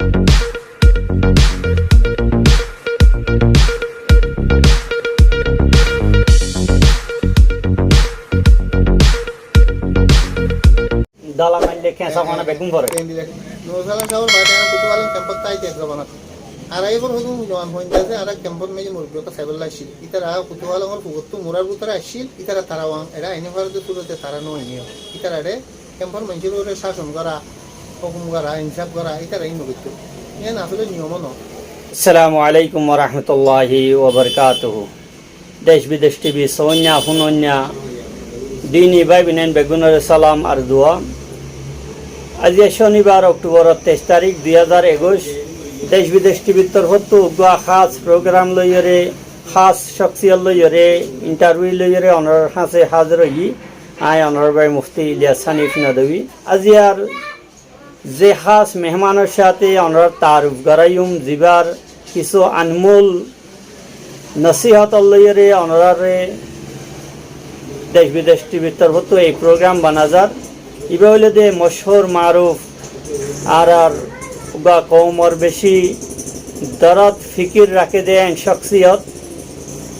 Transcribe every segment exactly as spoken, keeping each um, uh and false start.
Dala maille keñsa fana beggún fore. Nursalam sábor baade añára kutuwalong kempot táite ek zobonot. Ar aibor hodún noan foinda asé, añára kempor maze murubbi ókkol saibolla aiccíl. Ítara kutuwalongor fugottú murar bútore aiccíl, ítara tara wan, eçé aini fare de surote tara no ainiyo. Ítara eçé kempor maincór uore cácon gora, hókum gora, insáf gora, ítara ín no goittó. Yián asole niyom no. Assalamu alaikum wa rahmatullahi wa barakatuhu. Dec Bidec T V soóinna, fúnoinna, dini bái boinain beggúnore salam ar dua. Aijja cónibar, Oktoboror teic tarík, dui házar ekuic, Dec Bidec T Vr torfóttu uggúa hás program loiyóre, hás cóksiyot loiyóre, intarviu loiyóre onorar hañsé házir óiyi. Añí onorar bái Mufti Iliyas Hanif Nadwi. Aijjar ze hás mehmanor cáte onorar taaruf goráiyum, zibar kissú anmól nosihot loiyóre onoráre Dec Bidec T Vr torfóttu ei program bana zar. Ibá óilde mochúr maaruf, añárar uggúa koumor beci dorot fikir raké de en cóksiyot.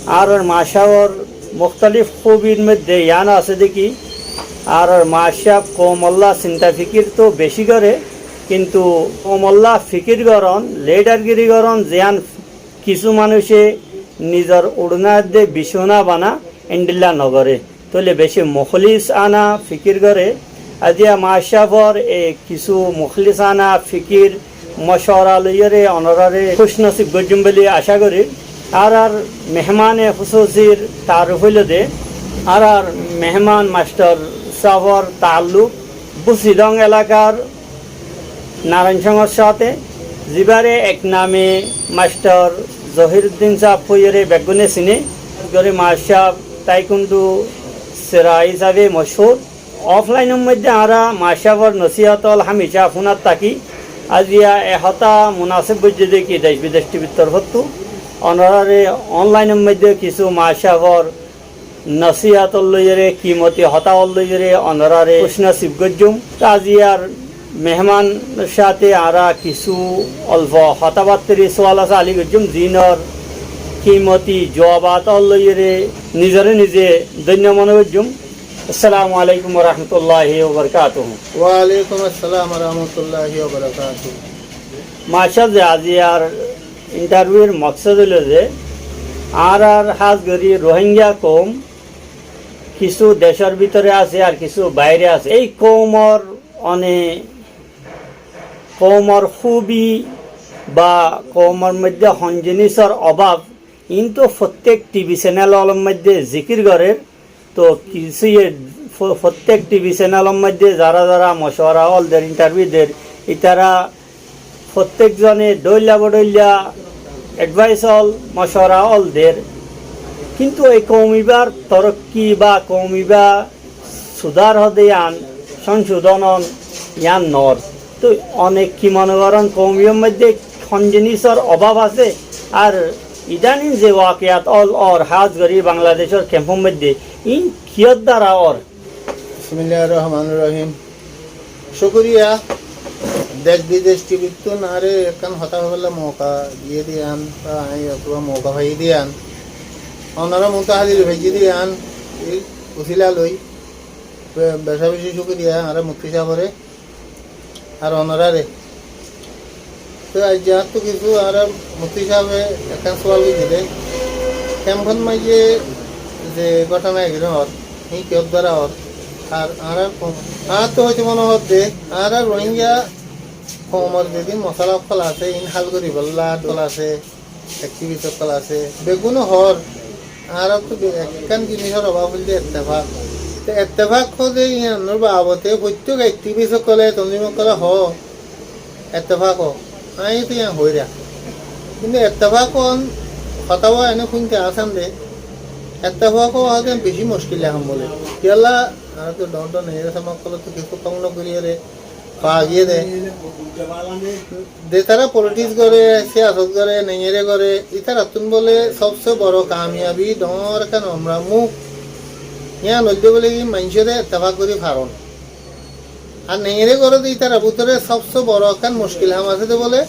Añárar maácáfor muktalif kúbir moidde yián asé de ki, añárar maácáf koumolla sinta fikir to beci goré, kintu koumolla fikir gorón, lidargiri gorón, ziyán kissú manúice nizor uçná de bicóna bana, endilla no goré. Tóile beci mukhlisana fikir goré. Aijja maácáfor e kissú mukhlisana fikir mocwara loiyóre onoráre kúcnosib goijjum buli acá gorír. Añárar mehmane husúsir taaruf óilde, añárar mehman mastor sáfor taalluk Busidong elakar Narain Songor cáte, zibáre ek name mastor Zohiruddin sáb hoiyóre beggúne siné, gori maácáf taekwondo sera hísabe mochúr. Oflainor moidde añára maácáfor nosihot ól hámicá fúnat táki. Aijja e hotá munasib buijjí de ki Dec Bidec T Vr torfóttu onoráre onlainor moidde kissú maácáfor nosihot loiyóre, kimoti hotá loiyóre onoráre kúcnosib goijjum. Aijjar mehmanor cáte añára kissú olfo hotábattári sual asé, ali goijjum, ziínor kimoti juabat loiyóre nizore nize dóinno mone goijjum. Assalamu alaikum wa rahmatullahi wa barakatuhu. Wa alaikum assalam wa rahmatullahi wa barakatuhu. Maácáf, ze aijjar intarviur moksod óilde, añárar hás gori Rohingya koum kissú decór bútore asé ar kissú baire asé. Ei koumor one koumor kúbi ba koumor moidde hon jinísor obab, iín to fottek T V senel ólor moidde zikir gorér. To kissúye fo-, fottek T V senelor moidde zara zara mocwara ól der, intarviu der, ítara fottek zone dóilla bodóilla edvais ól, mocwara ól der. Kintu ei koum ibár torokki ba koum ibá sudár hode yián, sonsodon ón, yián noór. Toi onek ki mone gorón, koum ibár moidde hon jinísor obab asé, ar idanin ze wakiyat ól ór, hás gori Bangladecór kempor moidde, iín kiyór dara ór? Bismilláhir Rohmánir Rohím. Cúkuriya, Dec Bidec T Vttún añáre ekkán hotá hoibolla mouka diyé de yián, ba añí ekkán mouka faiyí de yián. Onorá muúntu házir faiyí de yián, ei usila loi, be-, beca beci cúkuriya añára mufti sábore. Ar onoráre. Toi aijja añáttu kissú añárar mufti sábe ekkán sual goijjé de, kempot maijje ze góthona egilé ór, híin kiyór duara ór? Ar añárar koum, añáttu hoito mone hoódde, añárar Rohingya koumor zedún mosala ókkol asé, iín hál goríbolla dol asé, ektivist ókkol asé, beggúne hoór, añáráttu be-, ekkán jinísor obab óilde ettefak. Te ettefak hoó de yiánor babote foittí ektivist ókkole, tonzim ókkole hoó, ettefak hoó. Añí to yián hoóir. Kintu ettefak hoón, hotá ene fúinte asán de, ettefak hoó de beci muckil ham bóle. Kiyólla, añáráttu dhoóñr dhoóñr neñgeré sama ókkolóttu kissú kóng no goríyore, faa giyé de. Ze tará politiks goré, siyasot goré, neñgeré goré, ítarattún bóle sobse boro kamiyabi, dhoóñr ekkán omramuk, yián óilde bóle ki maincóre ettefak gorí faron. Ar neñgeré goré de ítara bútore sobse boro ekkán muckil ham asé de bóle,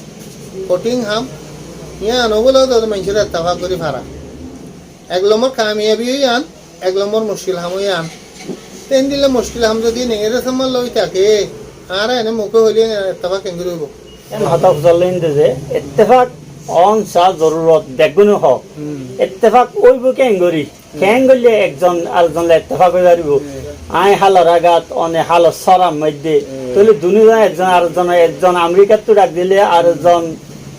kothín ham, yían ógula de maincóre ettefak gorí fara. Ek lombor kamiyabi óiyan, ek lombor muckil ham óiyan. Te endilla muckil ham zodi neñgeré samalla ói táke, añára ene muke hoilé ettefak keéngorí óibo? Yián hotá fusár lóinde ze ettefak óon sa zorurot beggúne hoó. Hmm. Ettefak óibo keéngorí? Hmm. Keéngoillé ekzon arekzon loi ettefak ói faribó? Hmm. Añí hálor agat, one hálor sórar moidde. Hmm. Tóile duní zon ekzon arekzon, ekzon Amerikattú dhak dile, arekzon,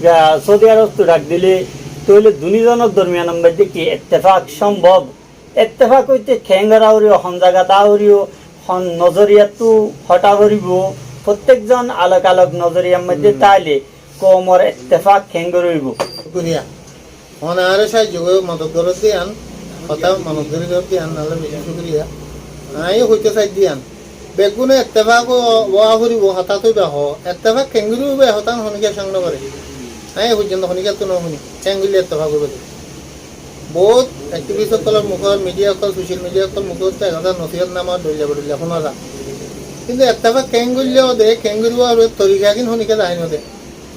ya, Saudi Arobottú dhak dile, tóile duní zonor dormiyanor moidde ki ettefak cómbob? Ettefak óite keéngori óibo, hon zagat óibo, hon nozoriyattú hotá foribó, fottíkzon alok alok nozoriyar moidde Hmm. táile koumor ettefak keéngori óibo? Cúkuriya. One añáre sáijjo goró, modot goró de yián, hotá modot goró de yián, Alla beci cúkuriya. Añí hoité saidde yián, beggúne ettefak ó-, ówa foribó, hotá to iba hoó. Ettefak keéngori óibo, e hotá honíkka cang no goré. Añí e foijjonto honíkkattú no fúni, keéngoillé ettefak óibo de. Bout activist ókkolor mukót, midiya ókkol, social midiya ókkolor mukót ek hotá nosiyot namar dhoilla bodhoilla fúna za. Kintu ettefak keéngoillé ó de, keéngori óibo, torikagín honíkka zahái no de.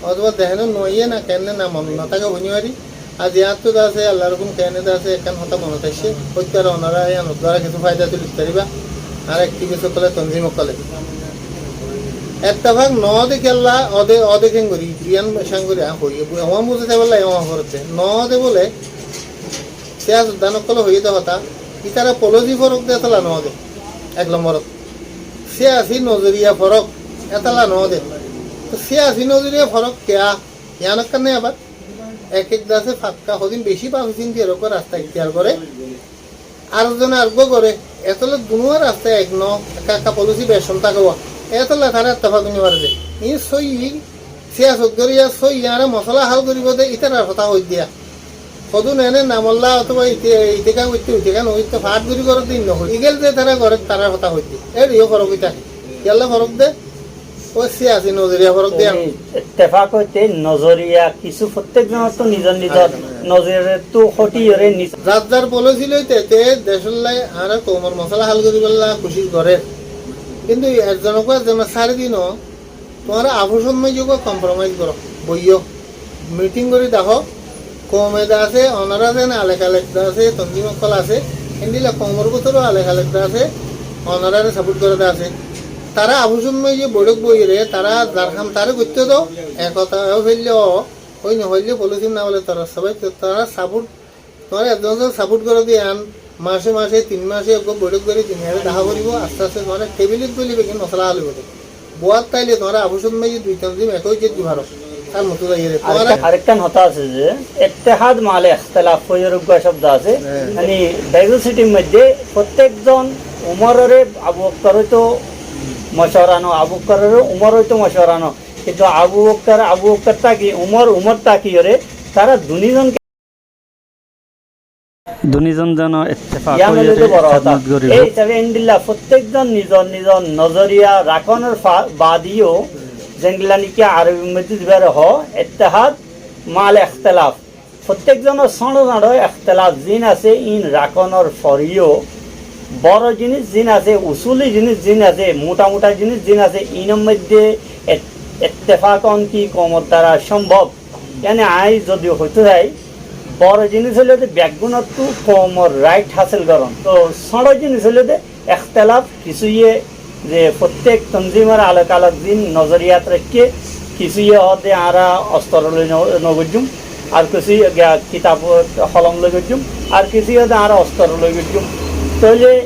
Ótoba dehéno no aiyé na keéne na monot no táke hoói no fari. Aijja añáttu de asé, Allar hukum keéne de asé, ekkán hotá monot aiccé, óittara onora yián or duara kessú faida tuli faribá, añára activist ókkole, tonzim ókkole. Ettefak no de kiyólla, ó de, ó de keéngori, yián cang gorí añí hoói, ewan buzái faribolla ewan foredde, no de bóle, siyasotdan ókkole hoiyé de hotá, ítara polisi forók de étolla no de, ek lomborot. Siyasi nozoriya forók, étolla no de. Toi siyasi nozoriya forók kiyá? Yián ekkán nai abar ek ek dece fakka hodin beci bafi sinti erokká rasta iktiyar goré. Ar zone ar uggwá goré. Étolla dunuwar rasta ek no, ekka ekka polisi bec hom táke uwá. Étolla tará ettefak ói no fare de. Iín sóiyi siyasot gorí, ar sóiyi añára mosala hal goríbo de ítarar hotá hoóidde. Hodún ene namolla ótoba ite, ite ká goitte, uite ká no goitte, fath gorí gorédde ín no hoóidde. Igel ze tará goré, tarár hotá hoóidde. Ér yó forók ói táke. Kiyólla forók de? Ó siyasi nozoriya forók de. Ei ettefak óite nozoriya, kissú fottík zonottú nizor nizor nozoriyattú hoçiyóre niz- Zar zar polisi loi te te decólla añára koumor mosala hal goríbolla kucíc gorér. Kintu ekzon uggwá ekzonore sári di no, tuáñra afosot maze uggwá kompromais goró, boiyó. Miting gorí dahó, koume de asé, onora zeén alek alek de asé, tonzim ókkol asé, héndilla koumor bútore alek alek de asé, onorare sapot goré de asé. Tará afosot maze boiçók boiyóre, tará zar ham taré goittó do, ek hotá ó faillé ó, ói no faillé polisi na bóle tará sabai, tará sapot Tuáñra ekzon ekzon sapot goró de yián, mace mace, tin mace uggwá boiçók gorí diniyare dahá foribó, aste aste tuáñra tebilot boilé beggín mosala hal óibo de. Boát táile tuáñra afosot maze dui tonzim ek ói zedde faro. Tar motó zaiyóre. Arekkán, arekkán hotá asé ze, ittehad ma'al ikhtilaf hoiyóre uggwá cobdo asé. Hé. Mani, Baitul Sitir moidde fottík zon Umorore Abu Bokkor óito mocuwara no, Abu Bokkorore Umor óito mocuwara no. Kintu Abu Bokkor, Abu Bokkor táki, Umor, Umor tákiyóre, tará duní zon Duní zon zeno ettefak yián óiye óilde boro hotá. Hidmot goribo. Ei hísabe endilla fottík zon nizor nizor nozoriya rakonor fa-, bade yó, zendilla niki Arobir moidde zibare hoó, ittehad ma'al ikhtilaf. Fottík zonor sóñço sóñço ikhtilaf zin asé, in rakonor fore yó, boro jinis zin asé, usuli jinis zin asé, muta muta jinis zin asé, inor moidde et-, ittefak on ki koumor dara sombob? Yáni añí zodi hoitó sai, boro jinis óilde beggúnottú koumor rait hásil gorón. Toi sóñço jinis óilde ikhtilaf, kissúye ze fottík tonzimor alok alok zin nozoriyat raikké, kissúye hoóde añára ostor loi no-, no goijjum, ar kissúye giya kitab holom loi goijjum, ar kissúye hoóde añára ostor loi goijjum. Tóile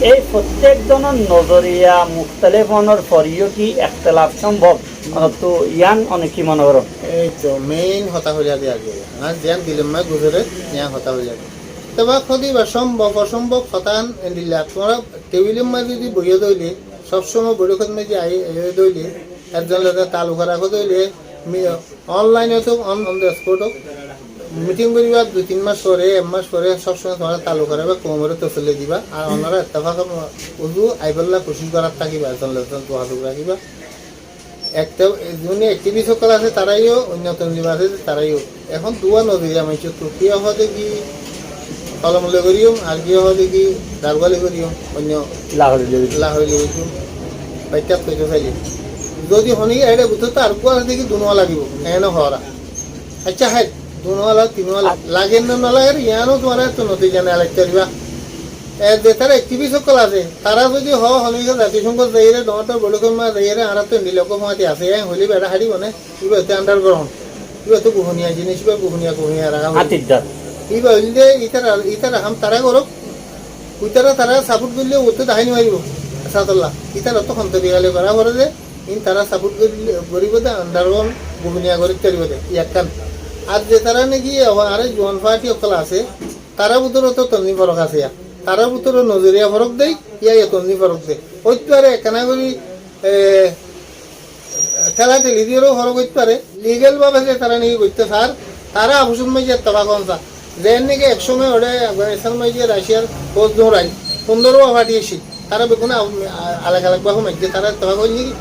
ei fottík zonor nozoriya muktalif ónor fore yó ki ikhtilaf sombob? Onottú yián one ki mone goró? Ei to mein hotá hoilá de age. Añár ziyán dilor maze guzore, yián hotá hoilá de. Ittefak óiba sombob osombob hotá endilla. Tuáñra tebilor maze zodi boiyó de óile, sob somoi boiçókor maze ai, aiyó de óile, ekzon loi ekzon taluk rakó de óile, mi-, online ot ók, on, on the spot ók, miting goriba dui tin mac fore, ek mac fore, sob somoi tuáñra taluk rakíba, koumore tosolli diba, ar onora ittefakor uzu aibolla kucíc gorat tákiba, ekzon loi ekzon jogajog rakíba. Ekta, zibáni activist ókkol asé, tará yó, oinno tonzim asé, tará yó. Ehón duwa nozoriya maincóttu, kiyé hoó de ki holom loi goijjum, ar kiyé hoó de ki darwa loi goijjum, oinno lahori loi goijjum. Lahori loi goijjum. Baittat hoito saile. Zodi honi ere bútore to ar kua asé deki dunuwa lagibo. Ene hora. Accá, hai, dunuwa lag, tinuwa lag. Lager na no lager, iyan o tuáñra to notija nilai fariba. E, ze tara activist ókkol asé, tara zodi ho, honi ke zatiyo songot zaiyore, doñr doñr boitok ot zaiyore, añára to endilla ókkol fúañti asé, en hoile bera haribo ne. Iba ótte underground. Iba ótte gohoniya jinis, iba gohoniya, gohoniya raká foribo. Añtir dor. Iba óilde itara, itara ham tara gorok. Itara tara support goille ótte dahái no faribo. Sátolla. Itara ótte honto bigale gora fore de, in tara support goille, goribo de, underground gohoniya gori faribo de. Iyan ekkán. Ar ze tara niki añára juwan party ókkol asé, tara bútore to tonzi forok asé ya. Tara bútore nozoriya forok de, iya, iya tonzi forok de. Óit fare ekkana gori, e, Tela teli diyóre forok óit fare, legal bábe ze tara niki goittó sar, tara afusor maze ettefak óon sa. Zeén niki ek cómot ore Afganistan maze Rashiyar fóuj dourail, fundoro wa fati aiccíl. Tara beggún a-, a-, alag alag bábe maijje, tara ettefak óil niki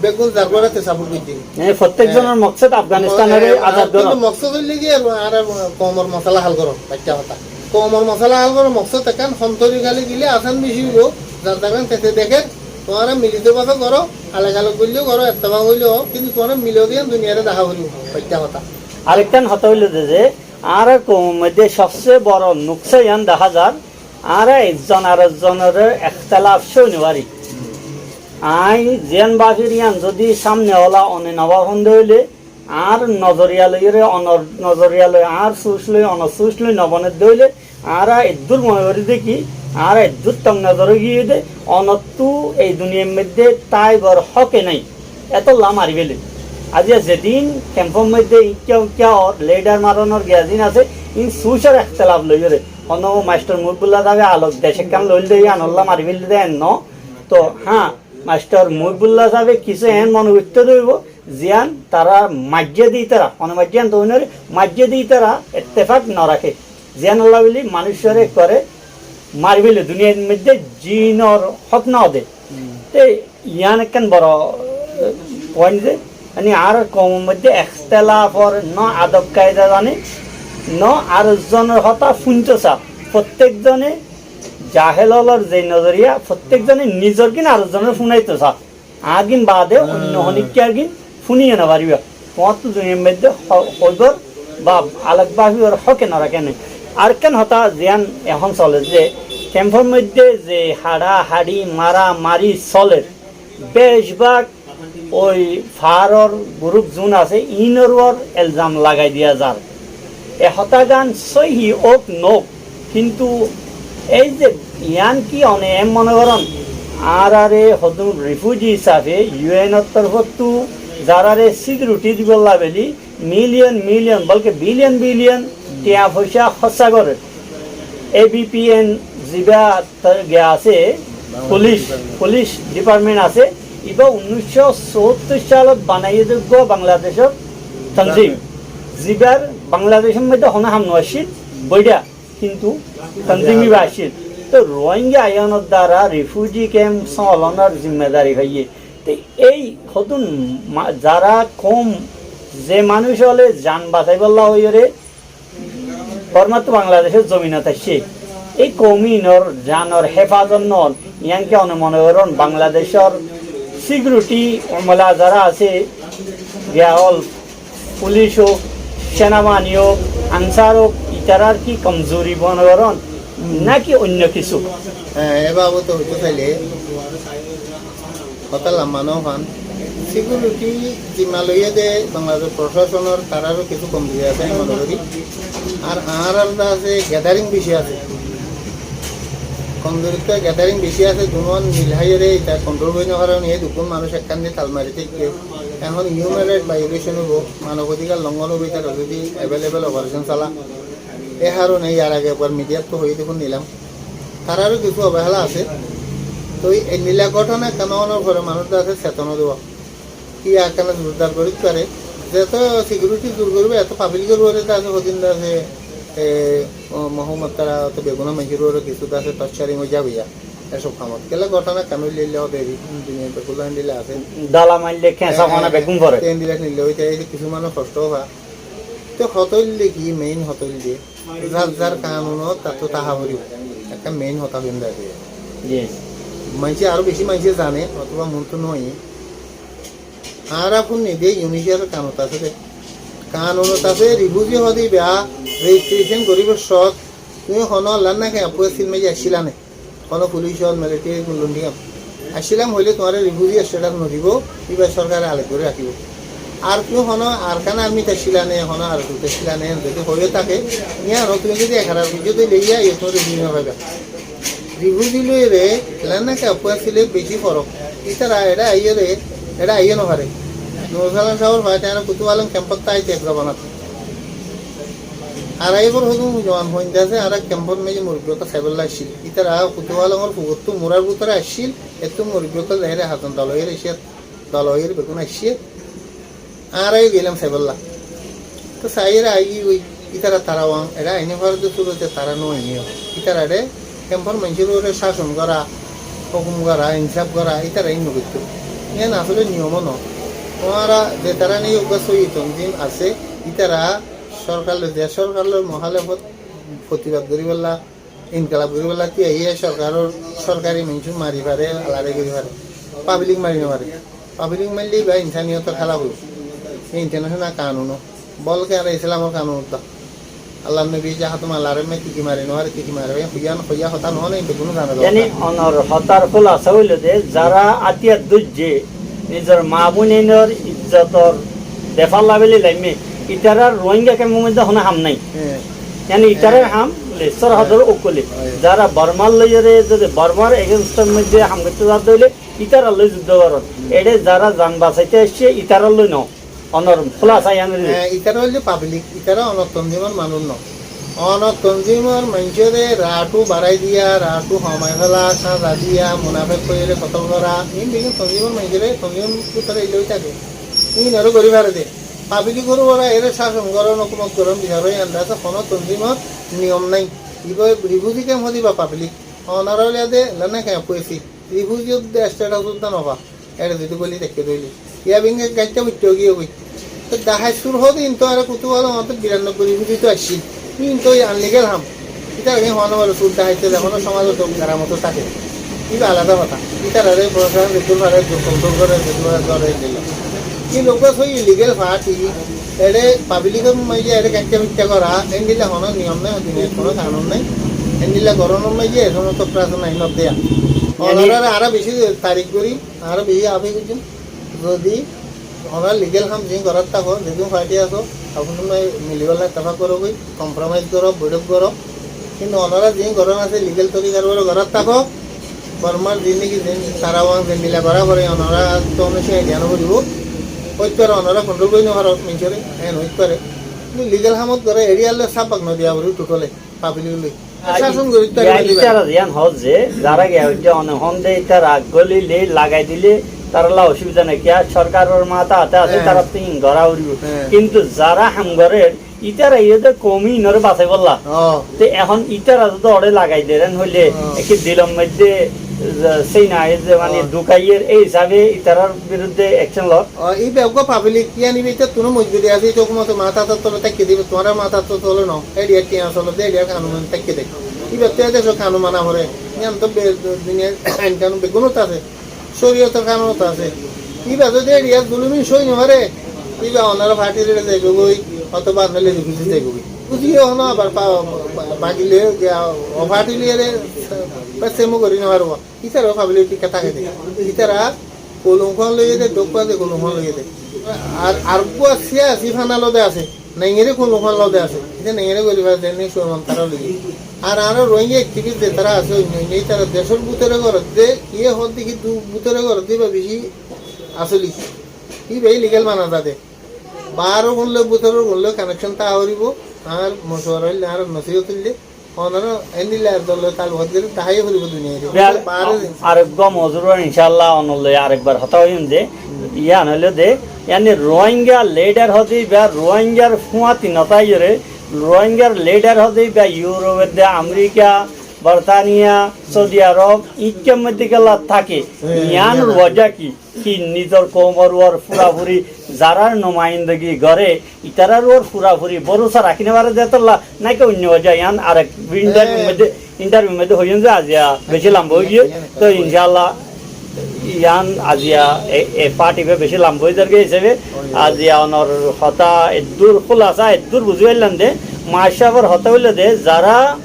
beggún zar górate support goijje. E, fottek zonor moksod Afganistanore azad gora. Kintu moksod óil niki ar, ar koumor mosala hal gora, baicca hotá. Koumor mosala hal gora moksod ekkán, hon torikale gile asan beci óibo, zar zar gán tete deker, tuáñra milito bábe goró, alag alag goilleyo goró, ettefak óileyo, kintu tuáñra milo de duniyare dahá foribo, baicca hotá. Arekkán hotá óilo de ze, añárar koumor moidde sobse boro nuksa iyan dahá zar, añára ekzon arekzonore ektelaf sói no fari. Añí ziyan báfir iyan zodi samne ola one no báfon de óile, añár nozoriya loiyóre onor nozoriya loi, añár suc loi onor suc loi no bone de óile, añára eddur mone gorí de ki, añára eddur tong nozor ói giyé de, onottú ei duniyair moidde táibar hóke nái. Etolla mari féle. Aijja zedin kemfor moidde ikká ukká or lidar maronor giyazin asé, in sucor ektelaf loiyóre. Hono mastor Muhibullah sábe alok dec ekkán loil de, iyan olla mari féle de en no. To, há, mastor Muhibullah sábe kissú en mone goittó de óibo, ziyan tara maijje de ítara, mone maijje en to óinore, maijje de ítara ettefak no raké. Ziyanolla buli manúicore ekkore mari féle, duniyair moidde zinor hók no de. Hmm. Te iyan ekkán boro, e, point de, mane añárar koumor moidde ektelafor no adob kaida zane, no arekzonor hotá fúnto sa. Fottek zone jahel ólor ze nozoriya, fottek zone nizor gín arekzonore fúnaito sa. Añár gín bade oinno honikka gín fúniyo no fariba. Tuáñrtú duniyair moidde ho-, hoibar ba alak báfibar hóke no raké ne. Arekkán hotá ziyan ehón soler ze, kemfor moidde ze haça haçi mara mari soler, bec bák ói faáror guruf zun asé, inor uore elzam lagai diya zar. E hotágan sóihi ók noók, kintu ei ze iyan ki one en mone goron, añárare hodún rifuji hísafe yu enor torfóttu zaráre sikiriti dibolla buli miliyon miliyon, bolke biliyon biliyon tiañ foicá hóssa gorer. E bi pi en ziba ta-, ge asé, Bangladesh pulic, Department. Pulic department asé, iba unnic cót sóttor salot banaiyé de uggwá Bangladecor tanzim. Tanzim. Zibar Bangladecor moidde hono ham no accíl, boiçá, kintu tanzim iba accíl. To Rohingya aiyonor dara refugee camp sóolonor zimmadari faiyé. Te ei hodún ma-, zara koum, ze manúic óle zan basaibálla óiyore, Bormáttu Bangladecór zominot aiccé. Ei koum inor zanor hefazot no ól, iánke one mone goron Bangladecór sikiriti umala zara asé, giya ól fulic ók, senabani ók, ansar ók, itarár ki komzuri mone goron, náki oinno kissú? Há, e babote hoito saile, hotá lamba no fan. Sikiriti zimma loiyé de Bangladec procásonor taráró kissú komzuri asé, mone gorí. Ar añárar de asé, gathering beci asé. Komzurittú gathering beci asé, dunuwan mil háiyore ita kontrol gorí no faron, e dukkún manúic ekkán di tal mari táikke. Ehón human right violation óibo, manob odhikar longhon óibo, itara zodi available operation sala. E harone yar age ekbar midiyattu hoiyé de fúnnilam. Taráró kissú obohéla asé. Toi endilla góthona ekkán ónor fore manúic de asé seton óibo. Ki ekkán zurdar gorí fare. Zeto sikiriti zur goríbo, eto pablikor uore de asé, hodin de asé, e, o, Muhammod tara, oto beggún maincór uore kissú de asé, torturing ói zaibo ya. Esob hamot. Kiyólla góthona ekkán óile illa óde eri, duniyait beggúlla endilla asé. Dala maille keñsa fana beggún fore. Te endilla nille óite, ei kissú manúic hosto fa. Te hotá óilde ki, main hotá óilde, zar zar kanunot tattú táka foribo. Ekkán main hotá hoiyum de. Ji. Maincé aró beci maincé zane, otóba muúntu no óiye. Añára fúinni dé, UNHCR or kanunot asé dé. Kanunot asé, rifuzi hoóde íba rejistreson goríbar cót tuñí honó Lanna kemfot asíl maze aiccíla né, honó fulic ot, militari ot, gullundi kemfot aiccíla hoilé tuáñre rifuzi status no dibó, íba sorkare alek gorí rakíbo. Ar tuñí honó Arkan armit aiccíla né, honó ARSO t aiccíla né, zodi hoiyó táke, yían tuñí zodi ek harar foijjó dóile yían tuñí rifuzi no faiba. Rifuzi loiyóre Lanna kemfot asíle beci forok. Ítara eçé aiyóre, eçé aiyó no fare. Nur Salam sábor faáti añára Kutufalong kemfot táite ek zobanat. Ar aiyóre hodún zoban foinda asé, añára kemfor maze murubbi ókkol saibólla aiccíl. Ítara Kutufalongor fukuttú murar bútore aiccíl, ettú murubbi ókkol zaiyóre hazan dol óiyóre aiccé, dol óiyóre beggún aiccé. Añára yó geilam saibólla. Tóu saiyóre aiyí ói, ítara tara uán, eçé aine fare dé surote tara no aiyé. Ítara eçé kemfor maincór uore cácon gorá, hókum gorá, insáf gorá, ítara ín no goittó. Yían asóle niyom no. Tuáñra ze tará niye uggúa sóiyi tonzim asé, ítara sorkar loi, ze sorkar loi muhálefot, fotibad goríbolla, inkelab goríbolla tíya, yían sorkaror, sorkari maincór mari fare, lorái gorí fare. Pablik mari no fare. Pablik maille íba insaniyotor hélaf óibo. Yían international kanun no. Bolke añára Islamor kanun uddá. Allar nobi zahátu mallar emme ki ki mari no fare, ki ki mari fare, hoiya, hoiya hotá no, ín beggún zane dé. Yáni hotá. Onor hotár kúlasa óilo dé, zará átiyar dóijje, nizor maa boinor izzotor defalla bóli laimme, ítarar Rohingya kemfor moidde honó ham nái. Hé. Yáni ítarar ham, le, sorhodor ókkole. Hé. Zará Bormar loiyóre, zodi Bormar against or moidde ham goittó zadde óile, ítarar loi zuddó goron. Hum. Eçé zará zan basaité aiccé, ítarar loi no. Onor kúlasa yían óilde. Hé, ítara óilde pablik, ítara onor tonzimor manúic no. Onor tonzimor maincóre raáttu barái diya, raáttu homai féla, sáza diya, munafek hoiyóre kotol gorá, ín beggún tonzimor maincóre, tonzimor bútore eilla ói táke. Ín aró gorí fare dé. Pablik uore ere cácon goron, hókumot goron, bisar ói anda asé, honó tonzimor niyom nái. Íba rifuzi kemfot íba pablik. Onora óile dé Lanna kemfot asé. Rifuzi uddá status uddá no fa. Eçé zodi goli táikke dé óile. Yá benge gaiththá fuittó giyé goi. Tóu dahait sur hoóde ín tóu añára Kutufalong ot biranobboi rifuzi tóu aiccíl. Ín tóu unlegal ham. Íta añí hono baro sur dahait tóu honó somazot tóu garamot táke. Íba alada hotá. Ítarare borasora zeddúr fare, kontrol goré, zeddúr fare dóre endilla. Ín uggúa sóiyi illegal party, eçé pablikor maze eçé gaiththá fuittá gorá, endilla honó niyom nái, duniyat honó kanun nái. Endilla gorónor maze e somosto class nái, no deya. Yáni onorare aró beci tarik gorí, aró beci afe goijjum. Zodi onora legal ham ziín gorát táko, zedún party asó, apúne mili bála ettefak goró goi, compromise goró, boiṭók goró. Kintu onora ziín gorón asé legal torikar uore gorát táko, Bormar ziín niki ziín tara uán zendilla gorá foré, onora to ono cúa diya no foribó. Óit fare onora kontrol gorí no faro maincóre, en óit fare. Kintu legal hamot goró, eçiyar loi sábbak no diya foribó totally. Pablik loi. Ar cácon gorí ítara, ítara ziyán hoó ze, zará giya óiye, one hon de ítara goli le lagai dile, tará la osubida nai, kiyá sorkaror matá ate asé, hé, tará to ín gorá foribo. Hé. Kintu zará ham gorer, ítara iyó de koumi inore basaibolla. Ó. Te ehón ítara zodi ore lagai deren hoile, ó, ekki dilor moidde, e, sei nai ze mane, ó, dukaiyer, ei hisabe ítarar birudde action lor. Ó, íba uggúa pablik, yían íba ítattú no mojburi asé, íta hókumotor matá tole táikke de, tuáñrar matá tole no. Eçiya tiañ sole de, eçiya kanun táikke de. Íbattú e decor kanun mana foré. Yían to be-, duniyar ain kanun beggúnot asé. Córiyotor kanunot asé. Íba zodi eçiya zulum in sói no fare, íba onora party loi zaibo goi, otóba noile rifuzi zaibo goi. Rifuzi yó hono abar pa-, pa-, party loi, o party loi ere, pa semo gori no faribo. Ítara pablik thíka táke de. Ítara kolum hán loiye de, dókka de kolum hán loiye de. Ar, ar uggúa siyasi fana lode asé. Naingere kolum hán lode asé. Íte naingere gori fare de, ne suwan tara loiye. Ar añára Rohingya activist zetará asé, oinno oinno, ítara decor bútore gorer de, iye hoór de ki du-, bútore gorer de, íba beci asoli. Íba illegal mana za de. Baáror gun loi bútoror gun loi connection táka foribo. Añár mocuwara óilde, añár nosiyot óilde, onora endilla dol loi talukat gori táka foribo duniyaire. Biyar, baáre areggwá mozuror incállah onor loi arekbar hotá hoiyum de, yián óilde, yáni Rohingya lidar hoóde íba Rohingyar fúañti no táiyore, Rohingyar lidar hoóde íba Europe de, America, Bortaniya, Saudi Arab, íkka moidde kiyólla táke. Yián or wajá ki? Ki nizor koumor uore furafuri zarár numaindagi goré, ítarar uore furafuri borosa rakí nofaré de tolla, náki oinno wajá, yián arek interview moidde, interview moidde hoiyum ze aziya beci lamba ói giyé. Toi incállah, yián aziya e, e party be beci lamba ói zargói hísabe, aziya onor hotá eddur kúlasa, eddur buzí faillám de, Maáz sáfor hotá óilde, zará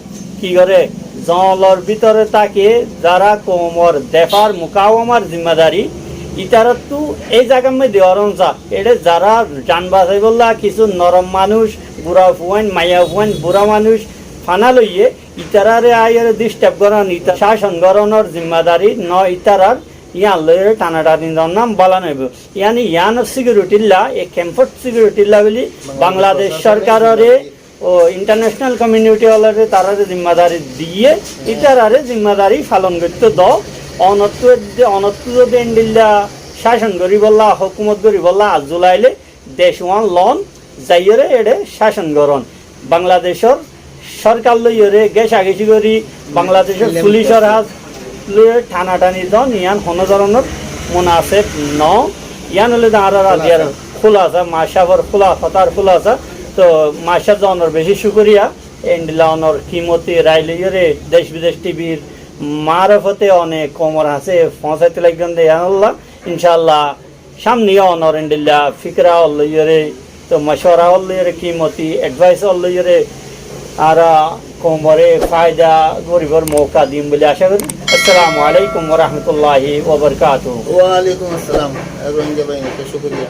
ki goré, zoñlor bútore táke, zará koumor defar, mukawamar zimmadari, ítarattu ei zagar moidde oron sa, eçé zará jan basaibólla kissú norom manúic, gura fuain, maiya fuain, bura manúic fana loiyé, ítarare aiyóre disturb goron, íta-, cácon goronor zimmadari no ítarar, yián loiyóre tanatani zonnam bála noóibo. Yián, yián security lla, e kemfor security lla buli Bangladec sorkarore o international community ólore tarare zimmadari diyé, ítarare zimmadari falon goittó do, onottu edde, onottu zodi endilla cácon goríbolla, hókumot goríbolla azzulaile dec uán lon, zaiyóre eçé cácon goron. Bangladecor sorkar loiyóre gecageci gorí, Bangladecor pulisor hás loiyóre tanatani zon, yián honó doronor munaseb no. Yián óilde añárar aziyar kúlasa, Maáz sáfor kúla-, hotár kúlasa. Toi Maáz sáf zonor beci cúkuriya. Endilla onor kimoti rai loiyóre dec bidec T V r maárofote one koumor hañsé foóñsaito laiggón de yián olla. Incállah, cámne yó onor endilla fikira ól loiyóre, toi mocuwara ól loiyóre, kimoti advice ól loiyóre, añára koumore faida goríbar mouka dim buli acá gorí. Assalamu alaikum wa rahmatullahi wa barakatuhu. Wa alaikum assalam. Rohingya bái, cúkuriya.